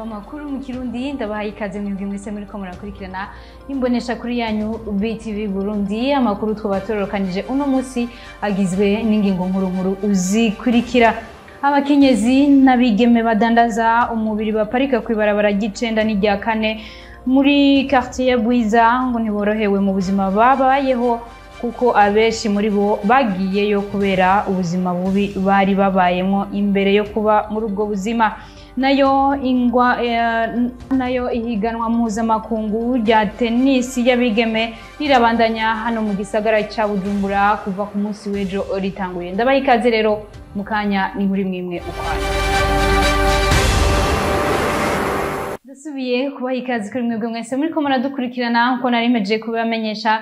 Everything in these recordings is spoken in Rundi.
W'amakuru mu Kirundi. Ndabahaye ikaze mwebwe mwese muriko murakurikirana imbonesha kuri yanyu BTV Burundi. Amakuru twabatororokanije uno musi agizwe n'ingingo nkuru nkuru uzikurikira: abakenyezi n'abigeme badandaza umubiri baparika kw'ibarabara ry'icenda n'irya kane muri quartier ya Bwiza ngo ntiborohewe mu buzima babayeho, kuko abenshi muri bo bagiyeyo kubera ubuzima bubi bari babayemo imbere yo kuba muri ubwo buzima. Nayo ingwa nayo ihiganwa mpuzamakungu rya tenisi y'abigeme rirabandanya hano mu gisagara ca Bujumbura kuva ku munsi w'ejo ritanguye. Ndabaha ikaze rero, mu kanya ni nkuri mwimwe ukwayo. Dusubiye kubaha ikaze kuri mwebwe mwese muriko muradukurikirana. Nkuko nari meje kubamenyesha,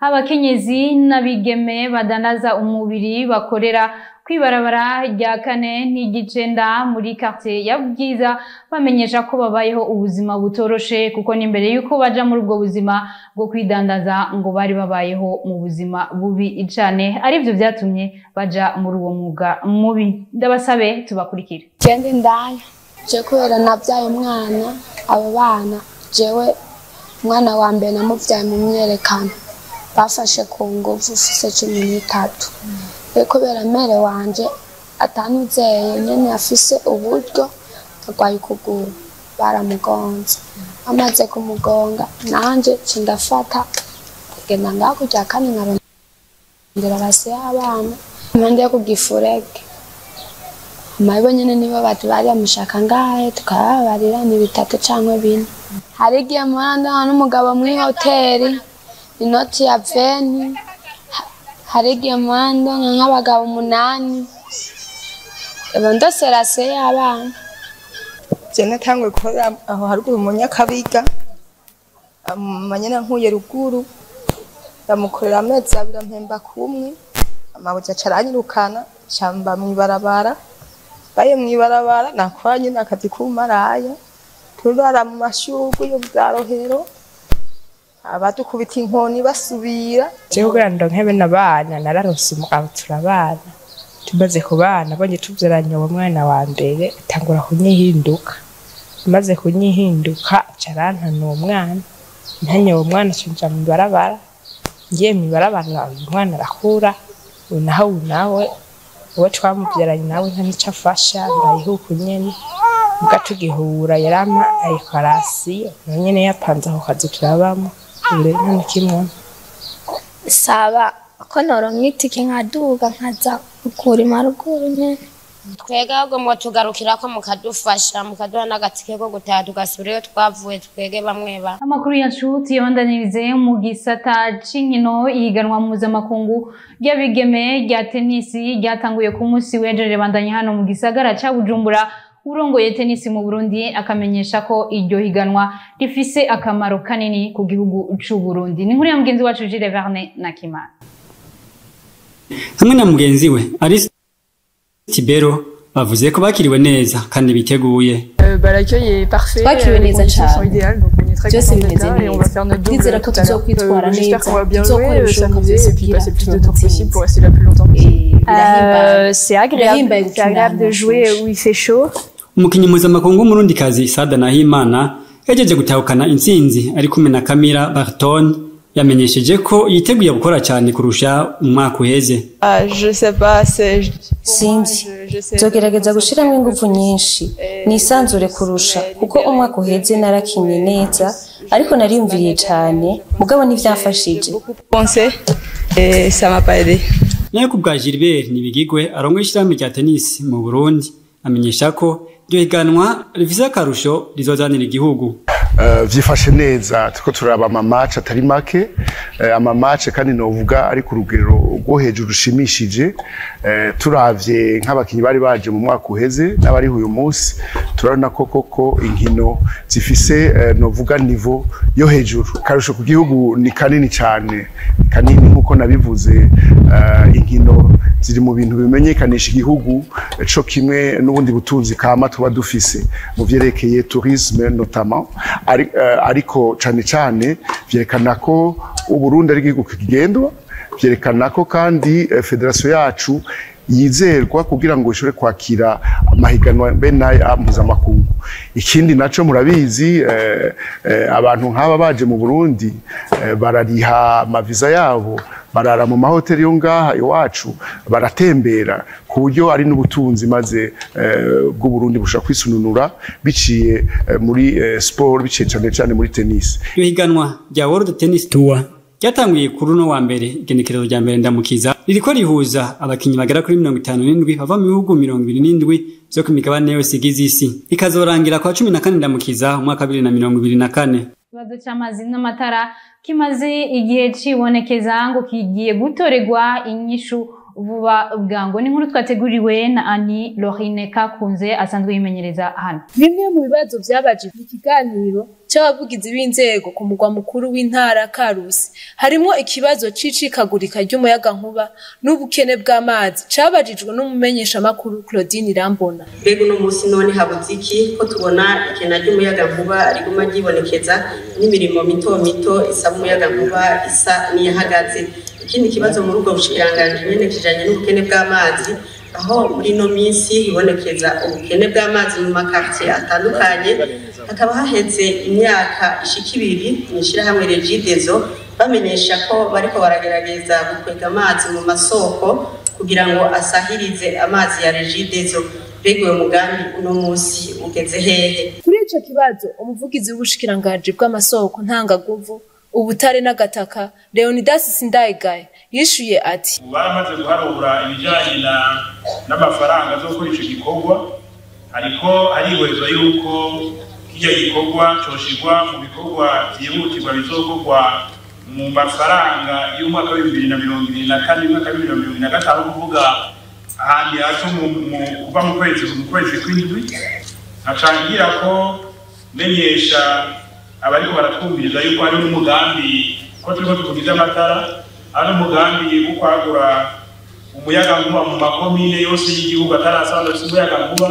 abakenyezi n'abigeme badandaza umubiri bakorera kwibarabara rya kane n'igicenda muri quartier ya Bwiza bamenyesha ko babayeho ubuzima butoroshe, kuko n'imbere yuko baja muri ubwo buzima bwo kwidandaza ngo bari babayeho mu buzima bubi cane, arivyo vyatumye baja muri uwo mwuga mubi. Ndabasabe tubakurikire. Jewe ndaya je kubera nabyaye umwana, abo bana jewe umwana wa mbere namuvyaye mu myerekano, bafashe ku nguvu ufise 13. Rero kubera mère wanje atanuzeye nyene afise uburyo, arwaye ukuguru, baramugonze, bamaze kumugonga nanje nca ndafata kugenda ngaho kurya kane nkarondera base y'abana impande yo kugifurege. Hama bo nyene nibo bati bari bamushaka ngahe, tukababarira ni bitatu canke bine. Hari igihe mpora ndabona n'umugabo mw'ihoteri inoti ya 20, hari igihe mpora ndonka nk'abagabo umunani, ubu ndose y'abana. Je natanguye gukora aho haruguru mu Nyakabiga, manyene nkuye ruguru, ndamukorera amezi 2 ampemba kumwe, amabuye aca aranyirukana, nca mw'ibarabara. Baye mw'ibarabara nakora nyene akazi k'ubumaraya, turara mu mashurwe yo bwa Rohero, abadukubita inkoni basubira. Jewe kugira ndonke bene abana nararonse umugabo turabana. Tumaze kubana bonye tuvyaranye uwo mwana wa mbere atangura kunyihinduka. Amaze kunyihinduka aca arantana uwo mwana, ntanye uwo mwana aca nja mw'ibarabara, ngiye mw'ibarabara uyu mwana arakura, uyu nawe uyu nawe uwo twamuvyaranye nawe nta nico afasha, mbayeho uku nyene. Muga tugihura yarampa ikarasiyo, nawe nyene yapanze ako kazu turabamwo, ubu rero nta na kimwe. Saba ko noronka itike nkaduga nkaza kurima ruguru nyene. Twebwe ahubwo mwotugarukirako mukadufasha, mukaduha n'agatike ko gutaha tugasubirayo twavuye, twebwe bamwe bamwe. Amakuru yacu tuyabandanirize mu gisata c'inkino. Ihiganwa mpuzamakungu ry'abigeme rya tenisi ryatanguye ku munsi w'ejo ribandanya hano mu gisagara ca Bujumbura. Urongoye tenisi mu Burundi akamenyesha ko iryo higanwa rifise akamaro kanini ku gihugu c'u Burundi. Ni inkuru ya mugenzi wacu Gilles Verne Nakimana. Hamwe na mugenzi we Alice Tibero bavuze ko bakiriwe neza kandi biteguye. Twakiriwe neza cyane, byose bimeze neza. Ndizera ko tuzokwitwara neza, tuzokora ibishoboka byose kugira tuzotsinde. C'est agréable, c'est agréable de jouer où il fait chaud. Umukinyi mpuzamakungu w'umurundikazi Sada Nahimana yajeje gutahukana intsinzi ari kumwe na Camila Barton yamenyesheje ko yiteguye gukora cyane kurusha umwaka uheze. Sinzi, nzogerageza gushiramo ingufu nyinshi nisanzure kurusha, kuko umwaka uheze narakinye neza ariko nariyumviriye cyane, mugabo ntivyamfashije. Nayo ku bwa Gilbert Nibigigwe arongoye ishirahamwe rya tenisi mu Burundi amenyesha ko iryo higanwa rifise akarusho rizozanira igihugu. Vyifashe neza, turiko turaba ama match atari make, ama match kandi novuga ari ku rugero rwo hejuru rushimishije. Turavye nk'abakinyi bari baje mu mwaka uheze n'abari uyu munsi, turabona ko koko inkino zifise novuga niveau yo hejuru. Karusho ku gihugu ni kanini cane, kanini nkuko nabivuze. Inkino ziri mu bintu bimenyekanisha igihugu co kimwe n'ubundi butunzi kama tuba dufise mu vyerekeye tourisme notamment, ariko cane cane vyerekana ko Uburundi ari igihugu kigendwa, vyerekana ko kandi federation yacu yizerwa kugira ngo ishobore kwakira amahiganwa be n'aya mpuzamakungu. Ikindi naco murabizi, abantu nk'aba baje mu Burundi barariha amaviza yabo, barara mu mahoteli yo ngaha iwacu, baratembera, ku buryo ari n'ubutunzi maze bw'u Burundi bushobora kwisununura biciye muri sport, biciye cane cane muri tennis. Iryo higanwa rya World Tennis Tour ryatanguye kuri uno wa mbere, igenekerezo rya mbere Ndamukiza, ririko rihuza abakinyi bagera kuri 57 bava mu bihugu 27 vyo ku migabane yose igize isi, rikazorangira kwa 14 Ndamukiza umwaka 2024. Ikibazo c'amazi n'amatara kimaze igihe cibonekeza ngo kigiye gutorerwa inyishu vuba bwango. Ni inkuru twateguriwe na Annie Lorine Kakunze asanzwe yimenyereza hano. Bimwe mu bibazo vyabajijwe mu kiganiro c'abavugizi b'inzego ku mugwa mukuru w'intara Karusi harimwo ikibazo c'icikagurika ry'umuyagankuba n'ubukene bw'amazi cabajijwe n'umumenyeshamakuru Claudine Irambona. Mbega uno munsi none habuze iki ko tubona ikena ry'umuyagankuba riguma ryibonekeza n'imirimo mito mito isaba umuyagankuba isa n'iyahagaze? Ikindi kibazo muri ubwo bushikiranganji nyene kijanye n'ubukene bw'amazi, aho muri ino minsi hibonekeza ubukene bw'amazi mu makartier atandukanye, hakaba haheze imyaka ishika ibiri mw'ishirahamwe Regideso bamenyesha ko bariko baragerageza gukwega amazi mu masoko kugira ngo asahirize amazi ya Regideso. Mbega uwo mugambi uno munsi ugeze hehe? Kuri ico kibazo umuvugizi w'ubushikiranganji bw'amasoko ntangaguvu, ubutare n'agataka Leonidas Sindayigaye yishuye ati: Baramaze guharura ibijanye n'amafaranga azokora ico gikorwa, ariko harihwezwa yuko kirya gikorwa coshirwa mu bikorwa vyihutirwa bizokorwa mu mafaranga y'umwaka wa 2024 umwaka wa 2025, kuvuga ahandi hato kuva mu kwezi kw'indwi. Nkacangira ko menyesha abariko baratwumviriza yuko hari n'umugambi ko turiko tuvugiza amatara, hari n'umugambi wo kwagura umuyagankuba mu makomine yose y'igihugu atarasanzwe afise umuyagankuba.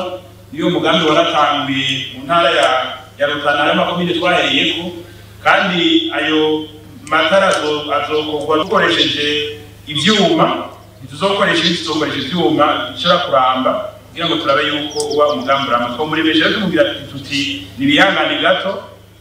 Niyo mugambi waratanguye mu ntara ya Rutana, ayo makomine twahereyeko, kandi ayo matara azokorwa dukoresheje ivyuma, ntituzokoresha ibiti, tuzokoresha ivyuma bishobora kuramba kugira ngo turabe yuko uba umugambi uramba. Twomuremesha rero tumubwira tuti nibihangane gato,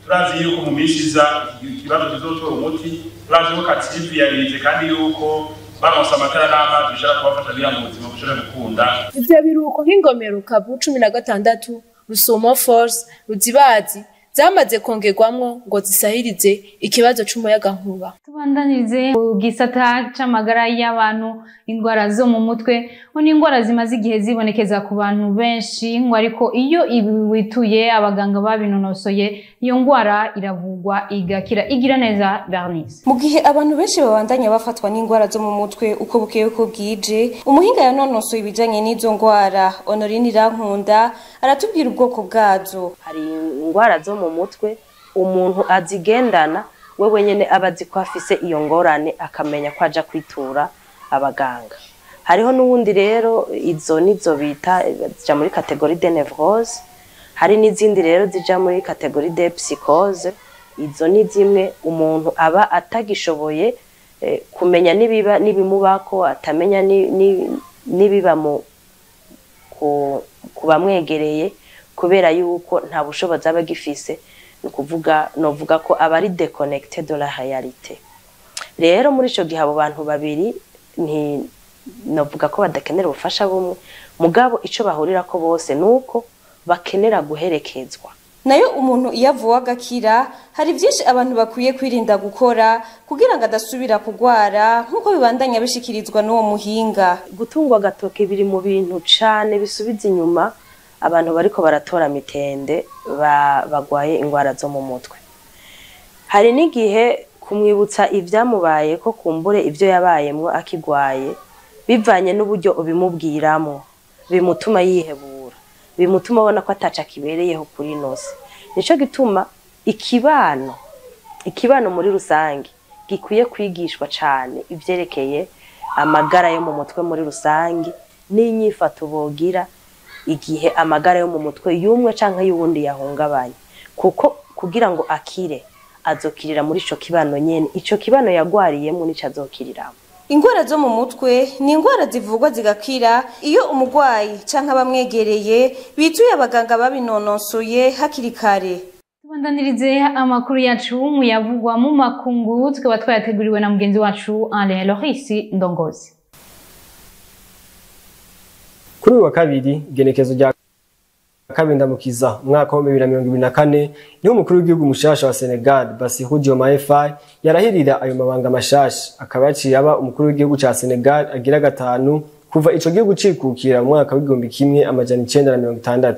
turazi yuko mu minsi iza ikibazo kizotora umuti, turazi ko Katsivi yarize kandi yuko baronse amatara n'amazi bishobora kubafasha kugira ngo ubuzima bushobore gukunda. Ivyo biruko nk'ingomero Kabu 16, Rusumo Force, Ruzibazi zamaze kongerwamwo ngo zisahirize ikibazo c'umuyagankuba. Tubandanirize ku gisata c'amagara y'abantu, indwara zo mu mutwe ngo ni indwara zimaze igihe zibonekeza ku bantu benshi, ngo ariko iyo ibi wituye abaganga babinonosoye iyo ndwara iravugwa igakira. Igira neza Bernice. Mu gihe abantu benshi babandanya bafatwa n'indwara zo mu mutwe uko bukeye uko bwije, umuhinga yanonosoye ibijanye n'izo ndwara Honorine Irankunda aratubwira ubwoko bwazo. Hari indwara zo mu mutwe umuntu azigendana we wenyene aba azi ko afise iyo ngorane, akamenya ko aja kwitura abaganga. Hariho n'uwundi rero izo nizo bita zija muri catégorie de névrose, hari n'izindi rero zija muri catégorie de psychose. Izo ni zimwe umuntu aba atagishoboye kumenya nibiba n'ibimubako, atamenya nibiba mu ku bamwegereye kubera yuko nta bushobozi aba agifise. Ni ukuvuga novuga ko aba ari déconnecté de la réalité. Rero muri ico gihe abo bantu babiri nti novuga ko badakenera ubufasha bumwe, mugabo ico bahurirako bose nuko bakenera guherekezwa. Nayo umuntu iyo avuwe agakira, hari byinshi abantu bakwiye kwirinda gukora kugira ngo adasubira kugwara, nk'uko bibandanya bishikirizwa n'uwo muhinga. Gutungwa agatoke biri mu bintu cane bisubiza inyuma abantu bariko baratora mitende bagwaye ingwara zo mu mutwe. Hari n'igihe kumwibutsa ivyamubaye ko kumbure ivyo yabayemwo akigwaye, bivanye n'uburyo ubimubwiramo, bimutuma yihebura, bimutuma abona ko ataca kibereyeho kuri nose. Nico gituma ikibano muri rusange gikwiye kwigishwa cane ivyerekeye amagara yo mu mutwe muri rusange n'inyifato bogira igihe amagara yo mu mutwe y'umwe canke y'uwundi yahungabanye, kuko kugira ngo akire azokirira muri ico kibano nyene, ico kibano yagwariyemo nico azokiriramo. Ingwara zo mu mutwe ni ingwara zivurwa zigakira iyo umurwayi canke abamwegereye bituye abaganga babinonosoye hakiri kare. Tubandanirize amakuru yacu muyavugwa mu makungu, tukaba twayateguriwe na mugenzi wacu Alain Loris Ndongozi. Kuri uyu wa kabiri, igenekezo rya kabiri Ndamukiza umwaka wa 2024, niho umukuru w'igihugu mushasha wa Senegal Bassirou Diomaye Faye yarahirira ayo mabanga mashasha, akaba yaciye aba umukuru w'igihugu ca Senegal agira gatanu kuva ico gihugu cikukira mu mwaka w'1960.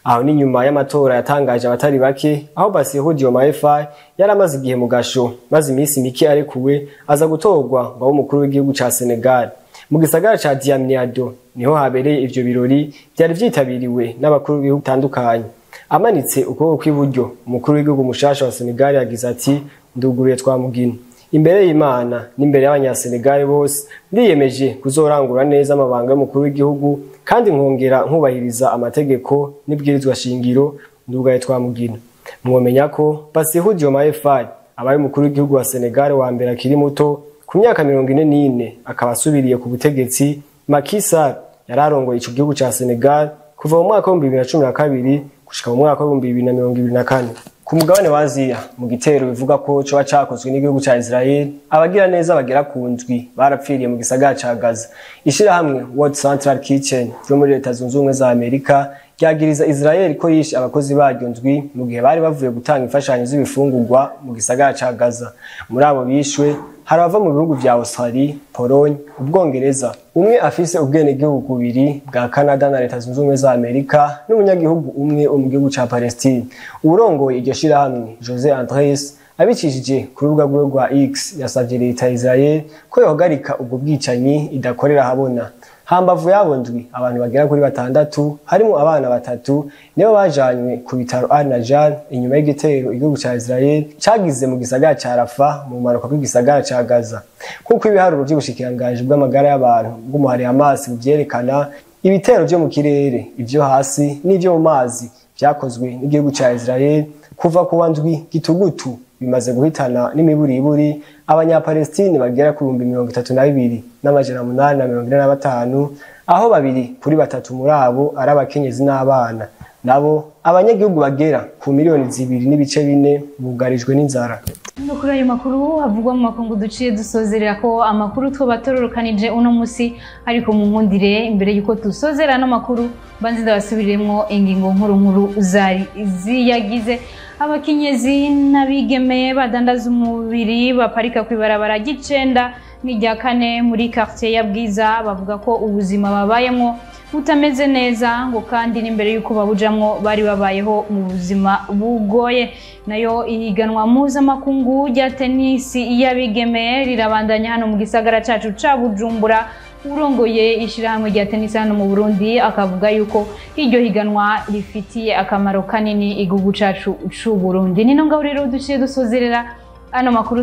Aho ni nyuma y'amatora yatangaje abatari bake, aho Bassirou Diomaye Faye yaramaze igihe mu gasho, maze iminsi mike arekuwe aza gutorwa ngo abe umukuru w'igihugu ca Senegal. Mu gisagara ca Diamniadio niho habereye ivyo birori vyari vyitabiriwe n'abakuru b'ibihugu bitandukanye. Amanitse ukuboko kw'iburyo, umukuru w'igihugu mushasha wa Senegal yagize ati: "Nduguruye twamugina imbere y'Imana n'imbere y'abanyasenegal bose, ndiyemeje kuzorangura neza amabanga y'umukuru w'igihugu kandi nkongera nkubahiriza amategeko n'ibwirizwa shingiro. Ndugaye twamugina." Mwomenya ko Bassirou Diomaye Faye abaye umukuru w'igihugu wa Senegal wa mbere akiri muto ku myaka 44, akaba asubiriye ku butegetsi Macky Sall yararongoye ico gihugu ca Senegal kuva mu mwaka wa 2012 gushika mu mwaka wa 2024. Ku mugabane wa Aziya, mu gitero bivuga ko coba cakozwe n'igihugu ca Israel, abagira neza bagera ku ndwi barapfiriye mu gisagara ca Gaza. Ishirahamwe World Central Kitchen ryo muri Leta Zunze Ubumwe za Amerika ryagiriza Israel ko yishe abakozi baryo ndwi mu gihe bari bavuye gutanga imfashanyo z'ibifungurwa mu gisagara ca Gaza. Muri abo bishwe hari abava mu bihugu vya Australie, Pologne, Ubwongereza, umwe afise ubwenegihugu bubiri bwa Canada na Leta Zunze Ubumwe za Amerika, n'umunyagihugu umwe wo mu gihugu ca Palestine. Uwurongoye iryo shirahamwe Jose Andres abicishije ku rubuga rwiwe rwa X yasavye leta ya Israel ko yohagarika ubwo bwicanyi idakorera ahabona. Hambavu yabo ndwi, abantu bagera kuri batandatu harimo abana batatu nibo bajanywe ku bitaro Al Najjar inyuma y'igitero igihugu ca Israel cagize mu gisagara ca Rafah mu manuka kw'igisagara ca Gaza. Kuko ibiharuro vy'ubushikiranganji bw'amagara y'abantu bw'umuhari Hamas buvyerekana, ibitero vyo mu kirere, ivyo hasi n'ivyo mu mazi vyakozwe n'igihugu ca Israel kuva ku wa ndwi Gitugutu bimaze guhitana n'imiburiburi abanyapalestine bagera ku 32,845, aho 2 kuri 3 muri abo ari abakenyezi n'abana. Nabo abanyagihugu bagera ku miliyoni 2.4 bugarijwe n'inzara. No kuri ayo makuru avugwa mu makungu duciye dusozerera ko amakuru twabatororokanije uno musi, ariko mu nkundire imbere yuko dusozera no makuru banze ndabasubiremwo ingingo nkuru nkuru zari ziyagize. Abakenyezi n'abigeme badandaza umubiri baparika kwibarabara gicenda n'irya kane muri quartier ya Bwiza bavuga ko ubuzima babayemo butameze neza, ngo kandi n'imbere yuko babujamwo bari babayeho mu buzima bugoye. Nayo ihiganwa mpuzamakungu rya tenisi y'abigeme rirabandanya hano mu gisagara cacu ca Bujumbura. Urongoye ishirahamwe rya tenisi hano mu Burundi akavuga yuko iryo higanwa rifitiye akamaro kanini igihugu cacu c'u Burundi. Nino ngaho rero duciye dusozerera ano makuru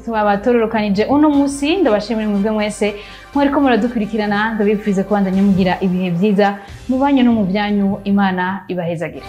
twabatororokanije uno musi. Ndabashimira mwebwe mwese mwariko muradukurikirana, ndabipfuriza kubandanya mugira ibihe vyiza mu banyu no mu byanyu. Imana ibahezagire.